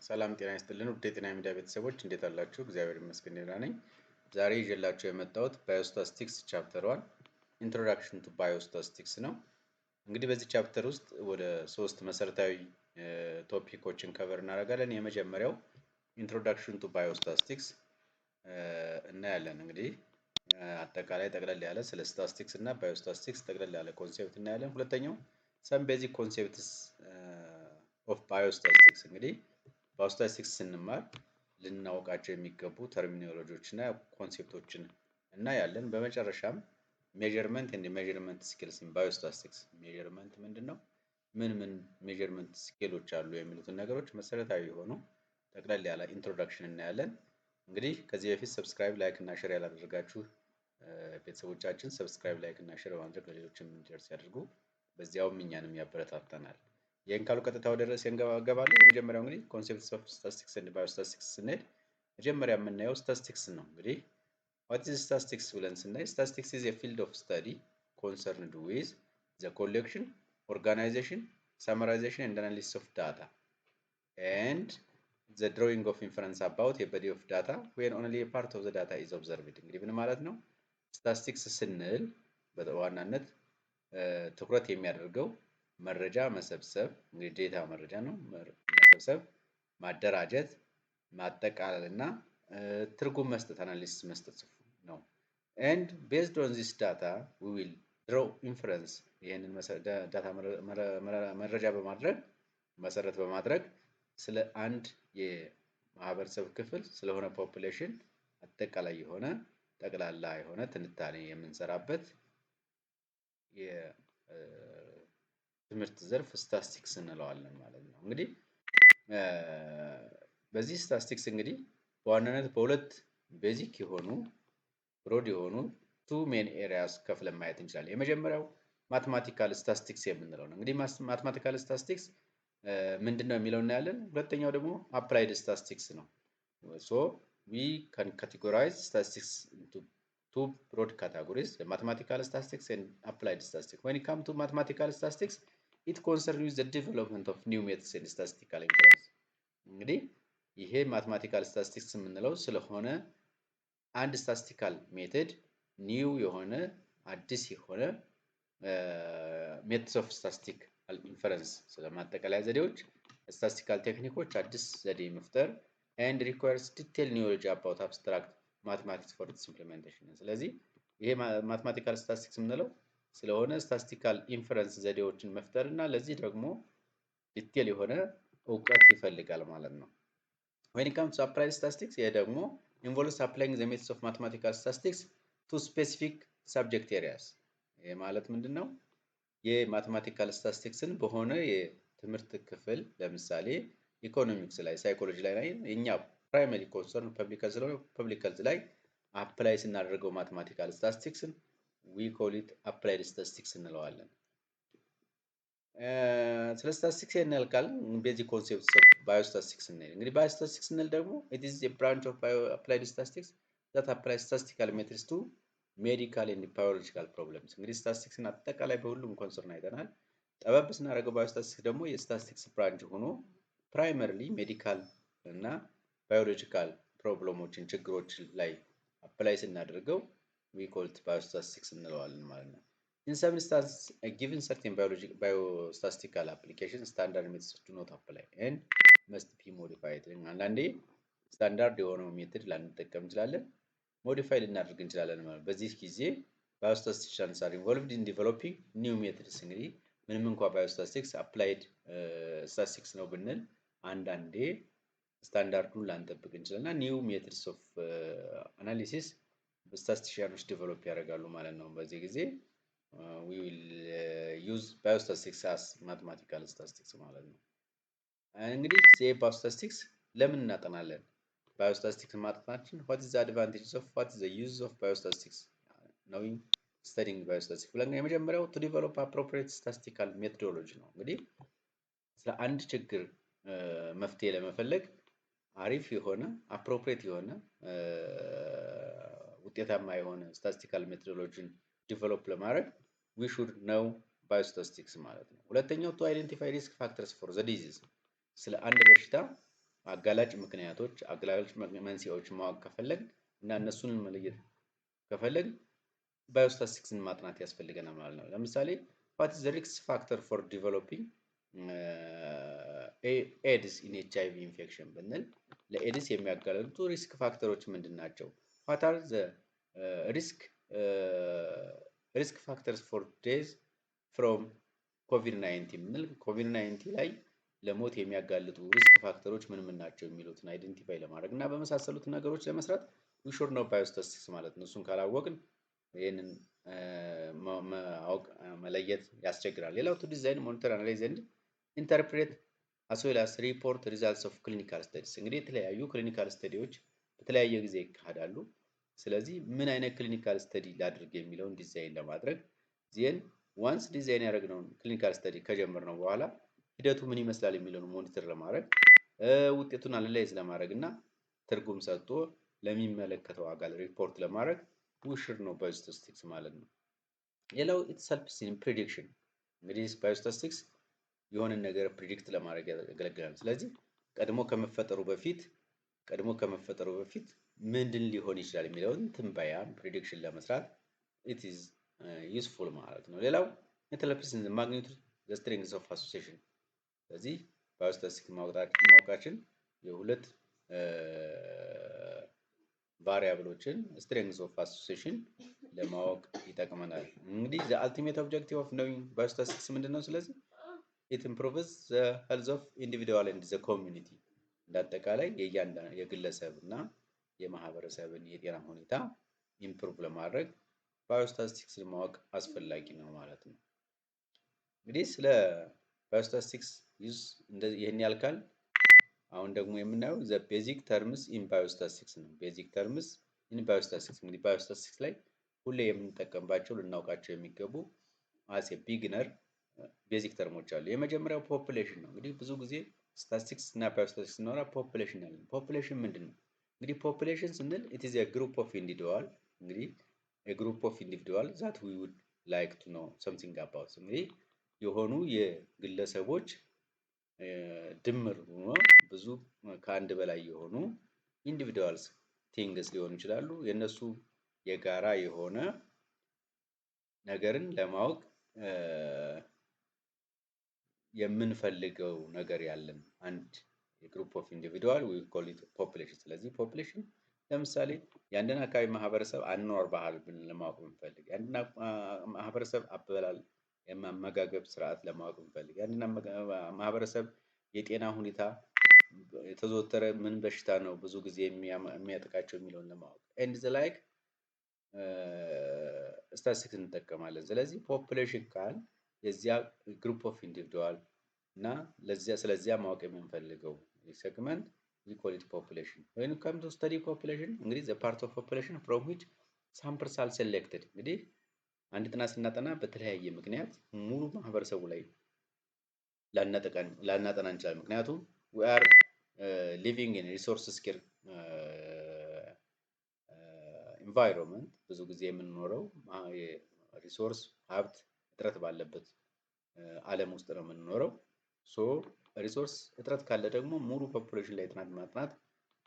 ሰላም ጤና ይስጥልን ውድ የጤና ሚዲያ ቤተሰቦች፣ እንዴት አላችሁ? እግዚአብሔር ይመስገን ደህና ነኝ። ዛሬ ይዤላችሁ የመጣሁት biostatistics chapter 1, introduction to biostatistics ነው። እንግዲህ በዚህ chapter ውስጥ ወደ ሶስት መሰረታዊ topic ኦችን cover እናደርጋለን። የመጀመሪያው introduction to biostatistics እናያለን። እንግዲህ አጠቃላይ ጠቅለል ያለ ስለ ስታቲስቲክስ እና biostatistics ጠቅለል ያለ concept እናያለን። ሁለተኛው some basic concepts of biostatistics። እንግዲህ biostatistics ስንማር ልናውቃቸው የሚገቡ terminology ዎች እና concept ኦችን እናያለን። በመጨረሻም measurement and measurement scales in biostatistics። Measurement ምንድን ነው? ምን ምን measurement scale ኦች አሉ? የሚሉትን ነገሮች መሰረታዊ የሆኑ ጠቅለል ያለ introduction እናያለን። እንግዲህ ከዚህ በፊት subscribe፣ like እና share ያላደረጋችሁ ቤተሰቦቻችን subscribe፣ like እና share በማድረግ ለሌሎችም እንዲደርስ ያድርጉ። በዚያውም እኛንም ያበረታታናል። ይህን ካሉ ቀጥታ ወደ ርዕስ እንገባለን። የመጀመሪያው እንግዲህ concepts of statistics and biostatistics ስንሄድ መጀመሪያ የምናየው ስታቲስቲክስ ነው። እንግዲህ what is statistics ብለን ስናይ፣ statistics is a field of study concerned with the collection, organization, summarization and analysis of data and the drawing of inference about a body of data when only a part of the data is observed። እንግዲህ ምን ማለት ነው? ስታቲስቲክስ ስንል በዋናነት ትኩረት የሚያደርገው መረጃ መሰብሰብ፣ እንግዲህ data መረጃ ነው። መሰብሰብ፣ ማደራጀት፣ ማጠቃለል እና ትርጉም መስጠት፣ analysis መስጠት ነው። And based on this data, we will draw inference። ይህንን data መረጃ በማድረግ፣ መሰረት በማድረግ ስለ አንድ የማህበረሰብ ክፍል፣ ስለሆነ population አጠቃላይ የሆነ፣ ጠቅላላ የሆነ ትንታኔ የምንሰራበት የትምህርት ዘርፍ ስታስቲክስ እንለዋለን ማለት ነው። እንግዲህ በዚህ ስታስቲክስ እንግዲህ በዋናነት በሁለት basic የሆኑ፣ broad የሆኑ two main areas ከፍለን ማየት እንችላለን። የመጀመሪያው mathematical statistics የምንለው ነው። እንግዲህ mathematical statistics ምንድን ነው የሚለው እናያለን። ሁለተኛው ደግሞ applied statistics ነው። So we can categorize statistics into two broad categories, mathematical statistics and applied statistics. When it comes to mathematical statistics, it concerns with the development of new methods and statistical inference። እንግዲህ ይሄ mathematical statistics የምንለው ስለሆነ አንድ statistical method፣ new የሆነ፣ አዲስ የሆነ methods of statistical inference፣ ስለ ማጠቃለያ ዘዴዎች፣ statistical technique ኦች አዲስ ዘዴ መፍጠር and requires detailed knowledge about abstract mathematics for its implementation። ስለዚህ ይሄ mathematical statistics የምንለው ስለሆነ statistical inference ዘዴዎችን መፍጠር እና ለዚህ ደግሞ detail የሆነ እውቀት ይፈልጋል ማለት ነው። When it comes to applied statistics፣ ይሄ ደግሞ involves applying the methods of mathematical statistics to specific subject areas። ይሄ ማለት ምንድን ነው? የ mathematical statistics ን በሆነ የትምህርት ክፍል፣ ለምሳሌ ኢኮኖሚክስ ላይ፣ psychology ላይ፣ የኛ primary concern public health ስለሆነ public health ላይ apply ስናደርገው mathematical statistics ን we call it applied statistics እንለዋለን። ስለ ስታቲስቲክስ ይሄን ያህል ካልን basic concepts of biostatistics ስንል፣ እንግዲህ biostatistics ስንል ደግሞ it is a branch of applied statistics that apply statistical methods to medical and biological problems። እንግዲህ ስታቲስቲክስን አጠቃላይ በሁሉም concern አይተናል። ጠበብ ስናደርገው biostatistics ደግሞ የ statistics branch ሆኖ primarily medical እና biological problem ኦችን፣ ችግሮች ላይ apply ስናደርገው we call it biostatistics እንለዋለን ማለት ነው። In some instances, a given certain biostatistical application, standard methods do not apply and must be modified። አንዳንዴ ስታንዳርድ የሆነው method ላንጠቀም እንችላለን፣ modify ልናደርግ እንችላለን ማለት። በዚህ ጊዜ biostatisticians are involved in developing new methods። እንግዲህ ምንም እንኳ biostatistics applied statistics ነው ብንል አንዳንዴ ስታንዳርዱን ላንጠብቅ እንችላለን እና new methods of analysis statistician ኦች develop ያደርጋሉ ማለት ነው። በዚህ ጊዜ we will use biostatistics as mathematical statistics ማለት ነው። እንግዲህ ይሄ biostatistics ለምን እናጠናለን? Biostatistics ማጥናታችን what is the advantages of, what is the use of biostatistics, knowing, studying biostatistics ብለን የመጀመሪያው to develop appropriate statistical methodology ነው። እንግዲህ ስለ አንድ ችግር መፍትሄ ለመፈለግ አሪፍ የሆነ፣ appropriate የሆነ፣ ውጤታማ የሆነ statistical methodology ን develop ለማድረግ we should know biostatistics ማለት ነው። ሁለተኛው to identify risk factors for the disease። ስለ አንድ በሽታ አጋላጭ ምክንያቶች፣ አጋላጭ መንስኤዎች ማወቅ ከፈለግን እና እነሱን መለየት ከፈለግን biostatistics ን ማጥናት ያስፈልገናል ማለት ነው። ለምሳሌ what is the risk factor for developing AIDS in HIV infection ብንል ለኤድስ የሚያጋልጡ risk factor ኦች ምንድን ናቸው? What are the risk factors for death from COVID-19 ብንል ኮቪድ 19 ላይ ለሞት የሚያጋልጡ risk factor ኦች ምን ምን ናቸው የሚሉትን identify ለማድረግ እና በመሳሰሉት ነገሮች ለመስራት we should know biostatistics ማለት ነው። እሱን ካላወቅን ይህንን ማወቅ መለየት ያስቸግራል። ሌላው to design, monitor, analyze and interpret as well as report results of clinical studies። እንግዲህ የተለያዩ clinical study ዎች በተለያየ ጊዜ ይካሄዳሉ። ስለዚህ ምን አይነት clinical study ላድርግ የሚለውን ዲዛይን ለማድረግ፣ then once design ያደረግነውን clinical study ከጀመርነው በኋላ ሂደቱ ምን ይመስላል የሚለውን monitor ለማድረግ፣ ውጤቱን analyze ለማድረግ እና ትርጉም ሰጥቶ ለሚመለከተው አካል ሪፖርት ለማድረግ we should know biostatistics ማለት ነው። ሌላው it helps in prediction። እንግዲህ biostatistics የሆነን ነገር predict ለማድረግ ያገለግላል። ስለዚህ ቀድሞ ከመፈጠሩ በፊት ምንድን ሊሆን ይችላል የሚለውን ትንበያ prediction ለመስራት it is useful ማለት ነው። ሌላው it helps in magnitude the strength of association። ስለዚህ biostatistics ማወቃችን የሁለት variable ኦችን strength of association ለማወቅ ይጠቅመናል። እንግዲህ the ultimate objective of knowing biostatistics ምንድን ነው? ስለዚህ it improves the health of individual and the community። እንደ አጠቃላይ የእያንዳንዱ የግለሰብ እና የማህበረሰብን የጤና ሁኔታ improve ለማድረግ biostatistics ን ማወቅ አስፈላጊ ነው ማለት ነው። እንግዲህ ስለ biostatistics use ይህን ያልካል። አሁን ደግሞ የምናየው the basic terms in biostatistics ነው። Basic terms in biostatistics። እንግዲህ biostatistics ላይ ሁሌ የምንጠቀምባቸው፣ ልናውቃቸው የሚገቡ as a beginner basic term ኦች አሉ። የመጀመሪያው population ነው። እንግዲህ ብዙ ጊዜ ስታቲስቲክስ እና biostatistics ስናወራ population ያለን፣ population ምንድን ነው? እንግዲህ population ስንል it is a group of individual፣ እንግዲህ a group of individual that we would like to know something about። እንግዲህ የሆኑ የግለሰቦች ድምር ሆኖ ብዙ ከአንድ በላይ የሆኑ individuals፣ things ሊሆኑ ይችላሉ። የእነሱ የጋራ የሆነ ነገርን ለማወቅ የምንፈልገው ነገር ያለን አንድ የ group of individual we call it population። ስለዚህ population ለምሳሌ የአንድን አካባቢ ማህበረሰብ አኗኗር ባህል ለማወቅ ብንፈልግ፣ የአንድን ማህበረሰብ አበላል የአመጋገብ ስርዓት ለማወቅ ብንፈልግ፣ የአንድን ማህበረሰብ የጤና ሁኔታ፣ የተዘወተረ ምን በሽታ ነው ብዙ ጊዜ የሚያጠቃቸው የሚለውን ለማወቅ and the like statistics እንጠቀማለን። ስለዚህ population ካልን የዚያ group of individual እና ለዚያ ስለዚያ ማወቅ የምንፈልገው segment we call it population። When it comes to study population እንግዲህ the part of population from which samples are selected። እንግዲህ አንድ ጥናት ስናጠና በተለያየ ምክንያት ሙሉ ማህበረሰቡ ላይ ላናጠና እንችላለን። ምክንያቱም we are living in resource scarce environment። ብዙ ጊዜ የምንኖረው resource ሀብት እጥረት ባለበት ዓለም ውስጥ ነው የምንኖረው። So resource እጥረት ካለ ደግሞ ሙሉ population ላይ ጥናት ማጥናት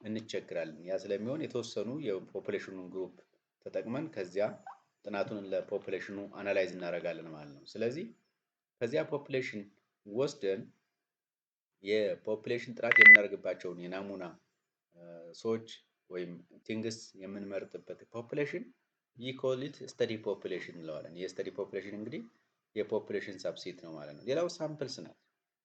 እንቸግራለን። ያ ስለሚሆን የተወሰኑ የ population ኑን group ተጠቅመን ከዚያ ጥናቱን ለ population ኑ analyze እናደርጋለን ማለት ነው። ስለዚህ ከዚያ population ወስደን የ population ጥናት የምናደርግባቸውን የናሙና ሰዎች ወይም things የምንመርጥበት population we call it study population እንለዋለን። የ study population እንግዲህ የ population subset ነው ማለት ነው። ሌላው samples ናት።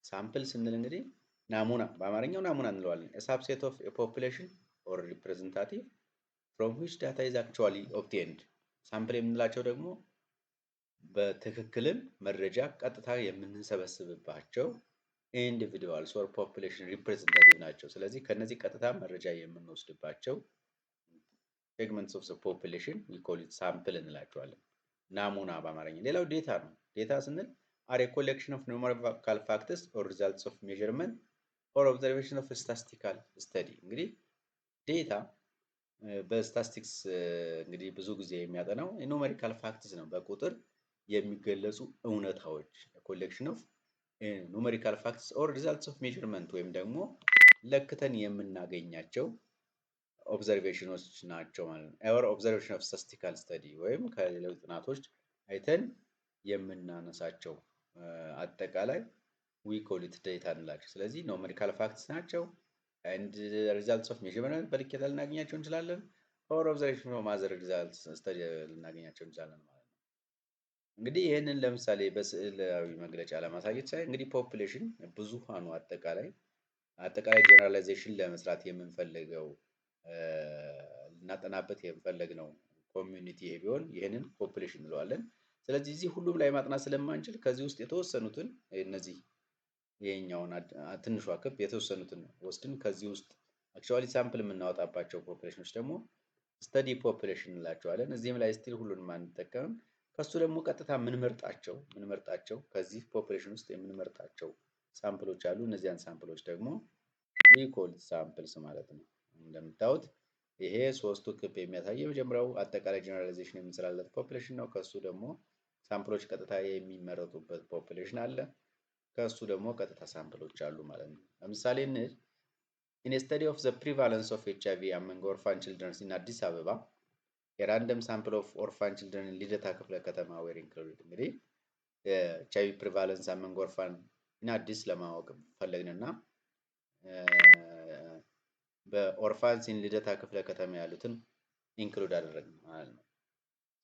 Sample ስንል እንግዲህ ናሙና፣ በአማርኛው ናሙና እንለዋለን። Subset of population or representative from which data is actually obtained። Sample የምንላቸው ደግሞ በትክክልም መረጃ ቀጥታ የምንሰበስብባቸው individuals or population representative ናቸው። ስለዚህ ከነዚህ ቀጥታ መረጃ የምንወስድባቸው segments of population we call it sample እንላቸዋለን። ናሙና በአማርኛ። ሌላው data ነው። Data ስንል are a collection of numerical facts or results of measurement or observation of statistical study። እንግዲህ data በ ስታቲስቲክስ እንግዲህ ብዙ ጊዜ የሚያጠናው numerical facts ነው። በቁጥር የሚገለጹ እውነታዎች፣ collection of numerical facts or results of measurement ወይም ደግሞ ለክተን የምናገኛቸው observation ኖች ናቸው ማለት ነው። Or observation of statistical study ወይም ከሌሎች ጥናቶች አይተን የምናነሳቸው አጠቃላይ we call it data እንላቸው። ስለዚህ numerical facts ናቸው and results of measurement በልኬታ ልናገኛቸው እንችላለን። Or observation of other results study ልናገኛቸው እንችላለን ማለት ነው። እንግዲህ ይህንን ለምሳሌ በስዕላዊ መግለጫ ለማሳየት ሳይ እንግዲህ population ብዙሃኑ አጠቃላይ generalization ለመስራት የምንፈልገው፣ ልናጠናበት የፈለግነው community ይሄ ቢሆን ይህንን population እንለዋለን። ስለዚህ እዚህ ሁሉም ላይ ማጥናት ስለማንችል ከዚህ ውስጥ የተወሰኑትን፣ እነዚህ ይሄኛውን ትንሿ ክብ የተወሰኑትን ወስድን ከዚህ ውስጥ actually sample የምናወጣባቸው population ኖች ደግሞ study population እንላቸዋለን። እዚህም ላይ still ሁሉንም አንጠቀምም። ከሱ ደግሞ ቀጥታ ምንመርጣቸው ከዚህ population ውስጥ የምንመርጣቸው sample ኦች አሉ። እነዚያን sample ኦች ደግሞ we call samples ማለት ነው። እንደምታዩት ይሄ ሶስቱ ክብ የሚያሳየው የመጀመሪያው አጠቃላይ generalization የምንሰራለት population ነው። ከሱ ደግሞ sample ኦች ቀጥታ የሚመረጡበት population አለ። ከሱ ደግሞ ቀጥታ sample ኦች አሉ ማለት ነው። ለምሳሌ እንል in study of the prevalence of HIV among orphan childrens in አዲስ አበባ, የ random sample of orphan children ልደታ ክፍለ ከተማ were included። እንግዲህ HIV prevalence among orphan in አዲስ ለማወቅ ፈለግንና በ orphans in ልደታ ክፍለ ከተማ ያሉትን include አደረግን ማለት ነው።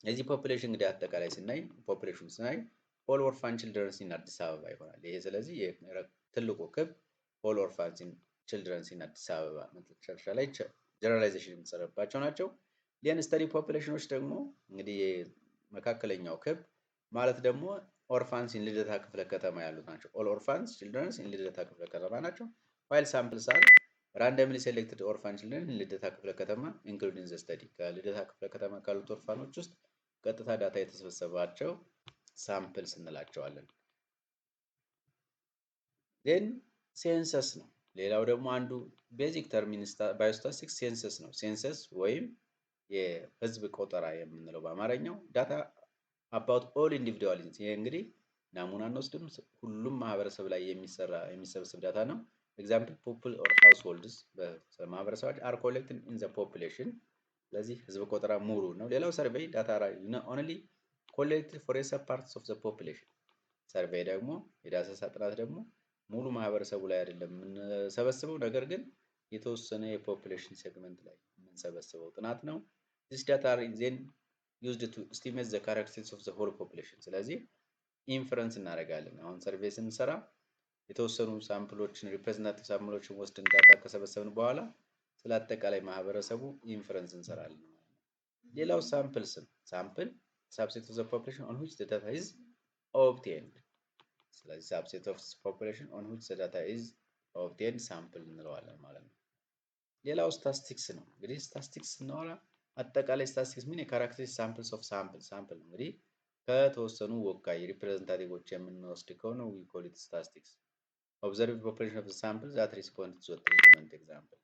የዚህ population እንግዲህ አጠቃላይ ስናይ፣ population ስናይ all orphan childrens in አዲስ አበባ ይሆናል። ይሄ ስለዚህ ትልቁ ክብ all orphans childrens in አዲስ አበባ መጨረሻ ላይ generalization የሚሰራባቸው ናቸው። ሌን study population ኖች ደግሞ እንግዲህ መካከለኛው ክብ ማለት ደግሞ orphans in ልደታ ክፍለ ከተማ ያሉት ናቸው። All orphans childrens in ልደታ ክፍለ ከተማ ናቸው። While samples are randomly selected orphan children in ልደታ ክፍለ ከተማ including the study። ከልደታ ክፍለ ከተማ ካሉት orphan ኖች ውስጥ ቀጥታ data የተሰበሰባቸው samples እንላቸዋለን። Then census ነው። ሌላው ደግሞ አንዱ basic term biostatistics census ነው። Census ወይም የህዝብ ቆጠራ የምንለው በአማርኛው data about all individual። ይሄ እንግዲህ ናሙና አንወስድም፣ ሁሉም ማህበረሰብ ላይ የሚሰራ የሚሰበሰብ data ነው። Example, people or households በማህበረሰቦች are collected in the population። ስለዚህ ህዝብ ቆጠራ ሙሉ ነው። ሌላው survey data only collected for a parts of the population። Survey ደግሞ የዳሰሳ ጥናት ደግሞ ሙሉ ማህበረሰቡ ላይ አይደለም የምንሰበስበው፣ ነገር ግን የተወሰነ የ population segment ላይ የምንሰበስበው ጥናት ነው። This data are then used to estimate the characteristics of the whole population። ስለዚህ inference እናደርጋለን። አሁን survey ስንሰራ የተወሰኑ sample ኦችን፣ representative sample ኦችን ወስደን data ከሰበሰብን በኋላ ስለ አጠቃላይ ማህበረሰቡ inference እንሰራለን ማለት ነው። ሌላው samples ነው። Sample, subset of the population on which the data is obtained። ስለዚህ subset of population on which the data is obtained sample እንለዋለን ማለት ነው። ሌላው ስታቲስቲክስ ነው። እንግዲህ ስታቲስቲክስ ስናወራ አጠቃላይ ስታቲስቲክስ ምን የ characteristic samples of sample sample ነው። እንግዲህ ከተወሰኑ ወካይ representative ኦች የምንወስድ ከሆነ we call it statistics። Observed population of sample that respond to treatment example።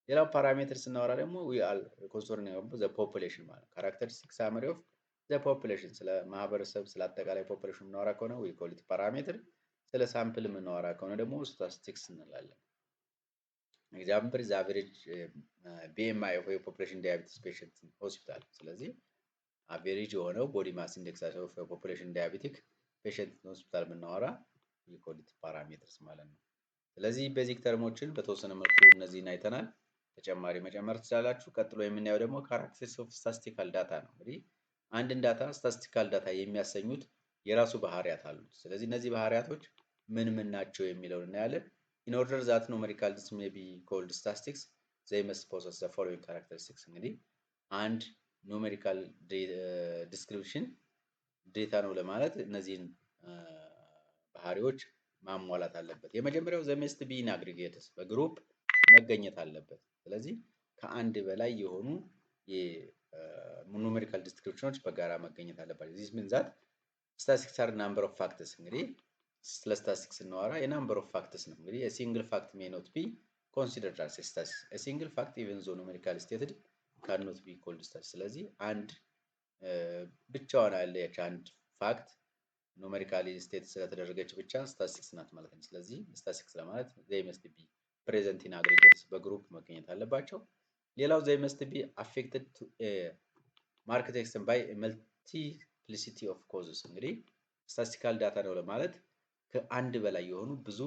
ሌላው parameter ስናወራ ደግሞ we are concern the population ማለት characteristic summary of the population። ስለ ማህበረሰብ፣ ስለ አጠቃላይ population የምናወራ ከሆነ we call it parameter። ስለ sample የምናወራ ከሆነ ደግሞ ስታቲስቲክስ እንላለን። Example, the average BMI of population diabetes patient hospital። ስለዚህ average የሆነው body mass index of population diabetic patient ሆስፒታል ብናወራ we call it parameters ማለት ነው። ስለዚህ basic term ኦችን በተወሰነ መልኩ እነዚህን አይተናል። ተጨማሪ መጨመር ትችላላችሁ። ቀጥሎ የምናየው ደግሞ characteristics of statistical data ነው። እንግዲህ አንድን data statistical data የሚያሰኙት የራሱ ባህሪያት አሉት። ስለዚህ እነዚህ ባህሪያቶች ምን ምን ናቸው የሚለውን እናያለን። In order that numerical may be called statistics, they must possess the following characteristics። እንግዲህ አንድ numerical description data ነው ለማለት እነዚህን ባህሪዎች ማሟላት አለበት። የመጀመሪያው they must be in aggregates፣ በ group መገኘት አለበት። ስለዚህ ከአንድ በላይ የሆኑ የ numerical description ኖች በጋራ መገኘት አለባቸው። This mean that statistics are number of facts። እንግዲህ ስለ ስታቲስቲክስ ስናወራ የ number of facts ነው። እንግዲህ የ single fact may not be considered as statistics። ሲንግል ፋክት ኢቨን ዞ ኑሜሪካል ስቴትድ ካን ኖት ቢ ኮልድ ስታቲስቲክስ። ስለዚህ አንድ ብቻዋን ያለች አንድ fact numerically state ስለተደረገች ብቻ ስታቲስቲክስ ናት ማለት ነው። ስለዚህ ስታቲስቲክስ ለማለት they must be Present in aggregates በ group መገኘት አለባቸው። ሌላው they must be affected to marked extent by multiplicity of causes። እንግዲህ statistical data ነው ለማለት ከአንድ በላይ የሆኑ ብዙ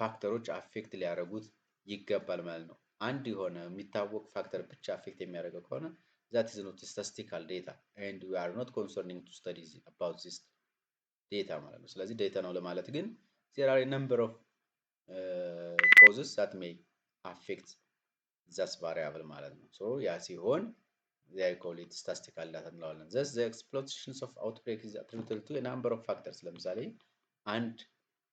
factor ኦች affect ሊያደርጉት ይገባል ማለት ነው። አንድ የሆነ የሚታወቅ factor ብቻ affect የሚያደርገው ከሆነ that is not statistical data and we are not concerning to study about this data ማለት ነው። ስለዚህ data ነው ለማለት ግን there are number of causes that may affect that variable ማለት ነው። So ያ ሲሆን they call it statistical data እንለዋለን። Thus, the explosions of outbreak is attributable to a number of factors። ለምሳሌ አንድ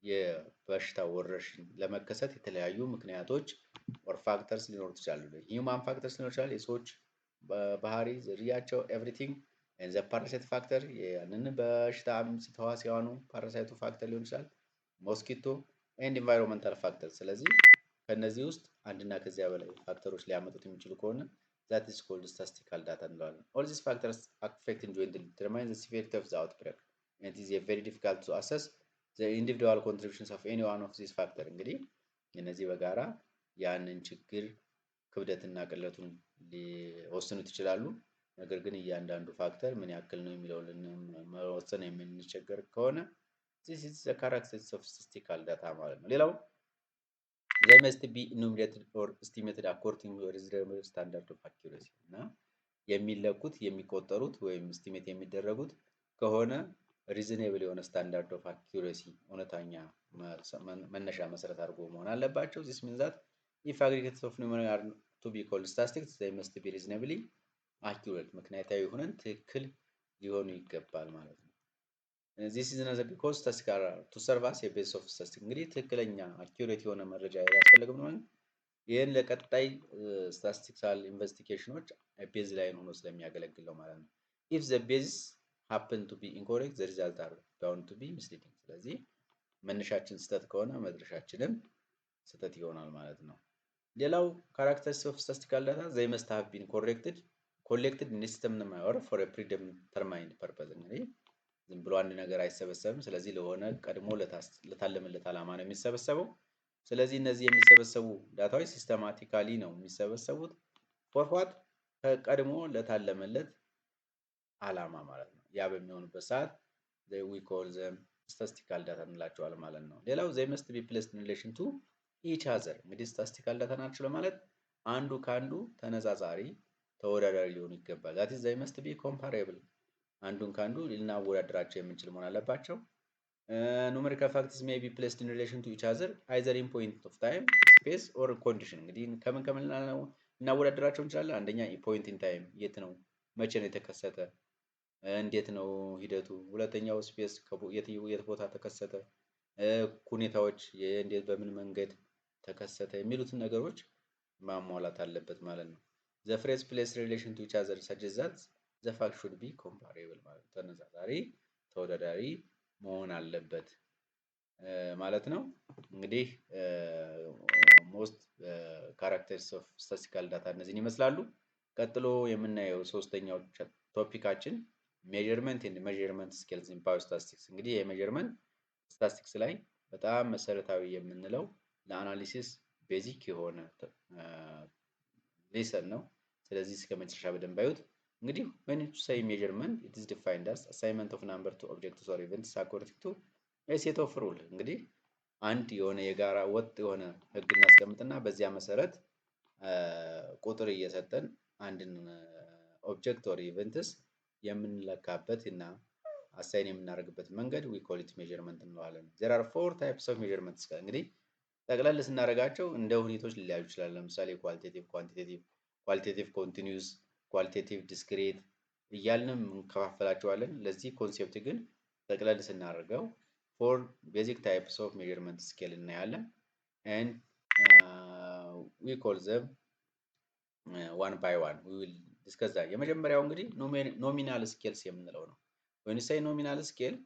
የበሽታ ወረርሽኝ ለመከሰት የተለያዩ ምክንያቶች or factors ሊኖሩት ይችላሉ። Human factors ሊኖር ይችላል፣ የሰዎች ባህሪ፣ ዝርያቸው፣ everything, the parasite factor፣ ያንን በሽታ አምጪ ተዋሲያኑ parasite ኡ factor ሊሆን ይችላል፣ mosquito and environmental factor። ስለዚህ ከእነዚህ ውስጥ አንድና ከዚያ በላይ factor ኦች ሊያመጡት የሚችሉ ከሆነ that is called statistical data እንለዋለን። All these factors affecting jointly determine the severity of the outbreak, and it is very difficult to assess the individual contributions of any one of these factor። እንግዲህ እነዚህ በጋራ ያንን ችግር ክብደትና ቅለቱን ሊወስኑት ይችላሉ። ነገር ግን እያንዳንዱ factor ምን ያክል ነው የሚለውን መወሰን የምንቸገር ከሆነ this is the characteristics of statistical data ማለት ነው። ሌላው they must be enumerated or estimated according to reasonable standard of accuracy። እና የሚለኩት፣ የሚቆጠሩት ወይም estimate የሚደረጉት ከሆነ reasonable የሆነ standard of accuracy እውነተኛ መነሻ መሰረት አድርጎ መሆን አለባቸው። This means that if aggregates of numeric are to be called statistics, they must be reasonably accurate፣ ምክንያታዊ ሆነን ትክክል ሊሆኑ ይገባል ማለት ነው። This is another because statistics are to serve as a base of statistics። እንግዲህ ትክክለኛ accurate የሆነ መረጃ ያስፈልግም ነው። ይህን ለቀጣይ statistical investigation ኖች baseline ሆኖ ስለሚያገለግል ነው ማለት ነው። If the base happen to be incorrect, the result are bound to be misleading። ስለዚህ መነሻችን ስህተት ከሆነ መድረሻችንም ስህተት ይሆናል ማለት ነው። ሌላው characteristics of statistical data, they must have been corrected collected in system or for predetermined purpose። እንግዲህ ዝም ብሎ አንድ ነገር አይሰበሰብም። ስለዚህ ለሆነ ቀድሞ ለታለመለት ዓላማ ነው የሚሰበሰበው። ስለዚህ እነዚህ የሚሰበሰቡ data ዎች systematically ነው የሚሰበሰቡት for what ከቀድሞ ለታለመለት ዓላማ ማለት ነው። ያ በሚሆንበት ሰዓት we call them statistical data እንላቸዋለን ማለት ነው። ሌላው they must be placed in relation to each other። እንግዲህ statistical data ናቸው ለማለት አንዱ ከአንዱ ተነጻጻሪ ተወዳዳሪ ሊሆኑ ይገባል። That is, they must be comparable፣ አንዱን ከአንዱ ልናወዳድራቸው የምንችል መሆን አለባቸው። Numerical facts may be placed in relation to each other either in point of time, space or condition። እንግዲህ ከምን ከምን ልናወዳድራቸው እንችላለን? አንደኛ point in time፣ የት ነው፣ መቼ ነው የተከሰተ፣ እንዴት ነው ሂደቱ። ሁለተኛው space፣ የት ቦታ ተከሰተ፣ ሁኔታዎች እንዴት በምን መንገድ ተከሰተ የሚሉትን ነገሮች ማሟላት አለበት ማለት ነው። The phrase "place relation to each other" suggest that the fact should be comparable ማለት ነው። ተነጻጻሪ ተወዳዳሪ መሆን አለበት ማለት ነው። እንግዲህ most characters of statistical data እነዚህን ይመስላሉ። ቀጥሎ የምናየው ሶስተኛው topic ኣችን measurement and measurement scales in biostatistics። እንግዲህ የ measurement statistics ላይ በጣም መሰረታዊ የምንለው ለ analysis basic የሆነ lesson ነው። ስለዚህ እስከ መጨረሻ በደንብ አዩት። እንግዲህ when you say measurement, it is defined as assignment of number to objects or events according to a set of rule። እንግዲህ አንድ የሆነ የጋራ ወጥ የሆነ ህግ እናስቀምጥና በዚያ መሰረት ቁጥር እየሰጠን አንድን object or events የምንለካበት እና assign የምናደርግበት መንገድ we call it measurement እንለዋለን። There are four types of measurements። እንግዲህ ጠቅለል ስናደርጋቸው እንደ ሁኔታዎች ሊለያዩ ይችላል። ለምሳሌ qualitative፣ quantitative፣ qualitative continuous፣ qualitative discrete እያልንም እንከፋፈላቸዋለን። ለዚህ concept ግን ጠቅለል ስናደርገው four basic types of measurement scale እናያለን and we call them one by one, we will discuss that። የመጀመሪያው እንግዲህ nominal scales የምንለው ነው። When you say nominal scale,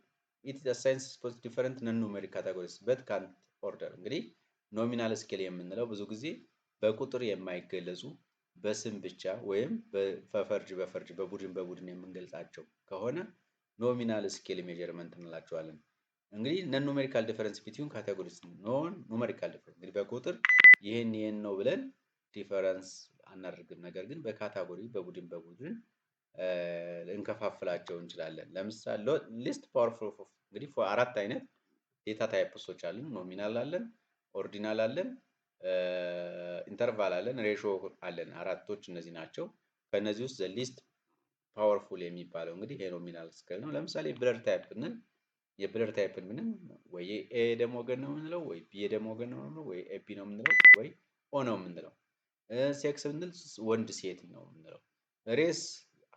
it assigns different non numeric categories but ካንት ኦርደር። እንግዲህ nominal scale የምንለው ብዙ ጊዜ በቁጥር የማይገለጹ በስም ብቻ ወይም በፈርጅ በፈርጅ በቡድን በቡድን የምንገልጻቸው ከሆነ nominal scale measurement እንላቸዋለን። እንግዲህ non numerical difference between categories, non numerical difference እንግዲህ በቁጥር ይህን ይህን ነው ብለን difference አናደርግም። ነገር ግን በ category በቡድን በቡድን ልንከፋፍላቸው እንችላለን። ለምሳሌ least powerful እንግዲህ አራት አይነት data types ኦች አለን። Nominal አለን፣ ordinal አለን፣ interval አለን፣ ratio አለን። አራቶች እነዚህ ናቸው። ከእነዚህ ውስጥ least powerful የሚባለው እንግዲህ የ nominal scale ነው። ለምሳሌ blood type ብንል የ blood type ን ብንል ወይ A የደም ወገን ነው የምንለው፣ ወይ B የደም ወገን ነው የምንለው፣ ወይ AB ነው የምንለው፣ ወይ O ነው የምንለው። Sex ብንል ወንድ ሴት ነው የምንለው። Race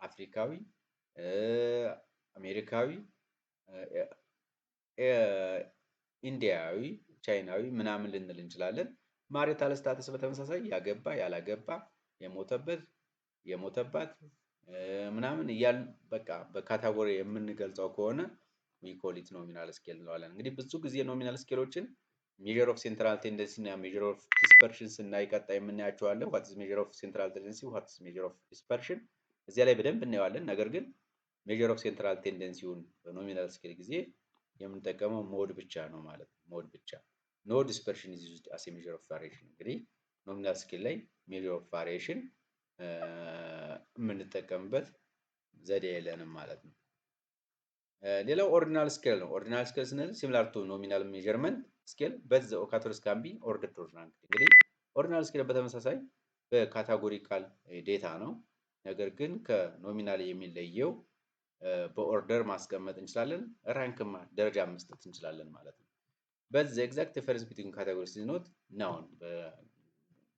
አፍሪካዊ፣ አሜሪካዊ፣ ኢንዲያዊ፣ ቻይናዊ ምናምን ልንል እንችላለን። Marital status በተመሳሳይ ያገባ፣ ያላገባ፣ የሞተበት፣ የሞተባት ምናምን እያልን በቃ በ category የምንገልጸው ከሆነ we call it nominal scale እንለዋለን። እንግዲህ ብዙ ጊዜ nominal scale ኦችን measure of central tendency እና measure of dispersion ስናይ ቀጣይ የምናያቸው አለ። What is measure of central tendency፣ what is measure of dispersion እዚያ ላይ በደንብ እናየዋለን። ነገር ግን measure of central tendency ውን በ nominal scale ጊዜ የምንጠቀመው mode ብቻ ነው ማለት ነው። Mode ብቻ። No dispersion is used as measure of variation። እንግዲህ nominal scale ላይ measure of variation የምንጠቀምበት ዘዴ የለንም ማለት ነው። ሌላው ordinal scale ነው። Ordinal scale ስንል similar to nominal measurement scale, but the categories can be ordered or ranked። እንግዲህ ordinal scale በተመሳሳይ በ categorical data ነው። ነገር ግን ከ nominal የሚለየው በ order ማስቀመጥ እንችላለን፣ rank ደረጃ መስጠት እንችላለን ማለት ነው። But the exact difference between categories is not known። በ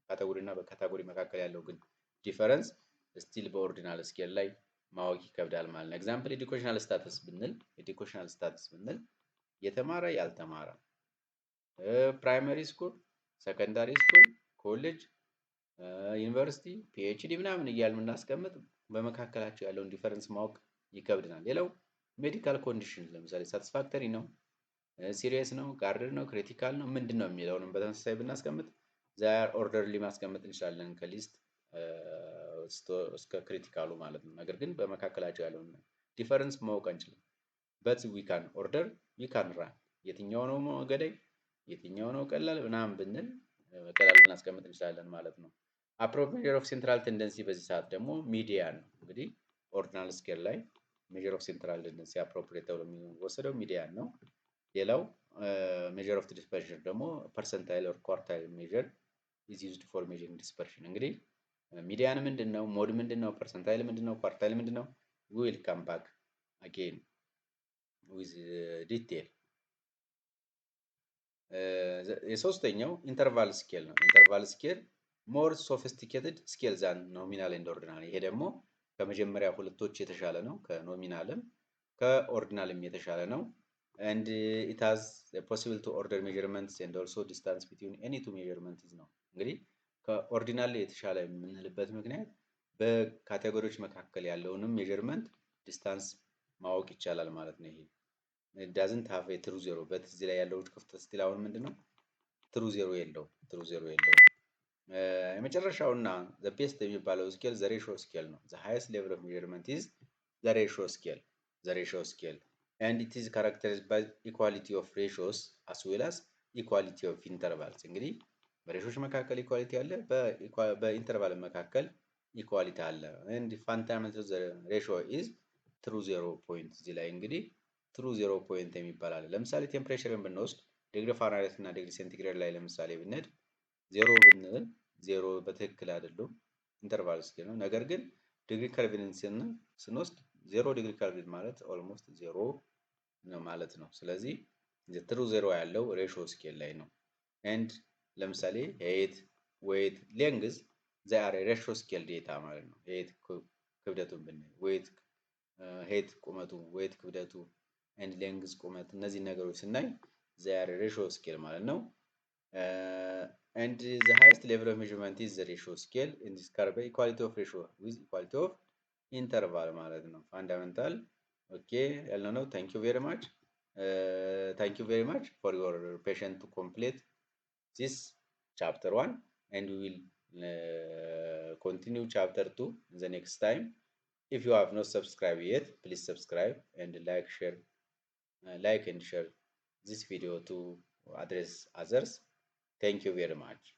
category እና በ category መካከል ያለው ግን difference still በ ordinal scale ላይ ማወቅ ይከብዳል ማለት ነው። Example, educational status ብንል የተማረ፣ ያልተማረ፣ primary school፣ secondary school፣ college፣ ዩኒቨርሲቲ፣ PhD ምናምን እያልን የምናስቀምጥ በመካከላቸው ያለውን difference ማወቅ ይከብድናል። ሌላው medical condition ለምሳሌ satisfactory ነው፣ serious ነው፣ guarded ነው፣ critical ነው፣ ምንድን ነው የሚለውንም በተመሳሳይ ብናስቀምጥ they're orderly ማስቀመጥ እንችላለን ከ least እስከ critical ኡ ማለት ነው። ነገር ግን በመካከላቸው ያለውን difference ማወቅ አንችልም። But we can order, we can rank። የትኛው ነው ገዳይ፣ የትኛው ነው ቀላል ምናምን ብንል በቀላሉ ልናስቀምጥ እንችላለን ማለት ነው። Appropriate measure of central tendency በዚህ ሰዓት ደግሞ median ነው። እንግዲህ ordinal scale ላይ measure of central tendency appropriate ተብሎ የሚወሰደው median ነው። ሌላው measure of dispersion ደግሞ percentile or quartile measure is used for measuring dispersion። እንግዲህ median ምንድን ነው? Mode ምንድን ነው? Percentile ምንድን ነው? Quartile ምንድን ነው? Will come back again with detail። የሶስተኛው interval scale ነው። Interval scale more sophisticated scale than nominal and ordinal። ይሄ ደግሞ ከመጀመሪያ ሁለቶች የተሻለ ነው። ከ nominal ም ከ ordinal ም የተሻለ ነው። And it has possible to order measurements and also distance between any two measurements ነው። እንግዲህ ከ ordinal የተሻለ የምንልበት ምክንያት በ category ዎች መካከል ያለውንም measurement distance ማወቅ ይቻላል ማለት ነው። ይሄ doesn't have true zero, but እዚህ ላይ ያለው ክፍተት still አሁን ምንድን ነው? True zero የለውም። True zero የለውም። የመጨረሻውና the best የሚባለው scale the ratio scale ነው። The highest level of measurement is the ratio scale, the ratio scale, and it is characterized by equality of ratios as well as equality of intervals። እንግዲህ በ ratio ዎች መካከል equality አለ፣ በ interval መካከል equality አለ። And fundamental ratio is true zero point። እዚህ ላይ እንግዲህ true zero point የሚባል አለ። ለምሳሌ temperature ን ብንወስድ ዲግሪ ፋራናይት እና ዲግሪ ሴንቲግሬድ ላይ ለምሳሌ ብንሄድ ዜሮ ብንል ዜሮ በትክክል አይደሉም፣ interval scale ነው። ነገር ግን ዲግሪ ኬልቪንን ስንወስድ 0 degree Kelvin ማለት almost zero ነው ማለት ነው። ስለዚህ true zero ያለው ratio scale ላይ ነው። And ለምሳሌ height፣ weight፣ length, they are ratio scale data ማለት ነው። Height ክብደቱን ብንል weight height ቁመቱ፣ weight ክብደቱ and length ቁመት እነዚህ ነገሮች ስናይ they are ratio scale ማለት ነው። And the highest level of measurement is the ratio scale in this curve, equality of ratio with equality of interval ማለት ነው። Fundamental okay ያልነው ነው። Thank you very much, thank you very much for your patient to complete this chapter one, and we will continue chapter 2 in the next time. If you have not subscribed yet, please subscribe and like, share, like and share. this video to address others. Thank you very much.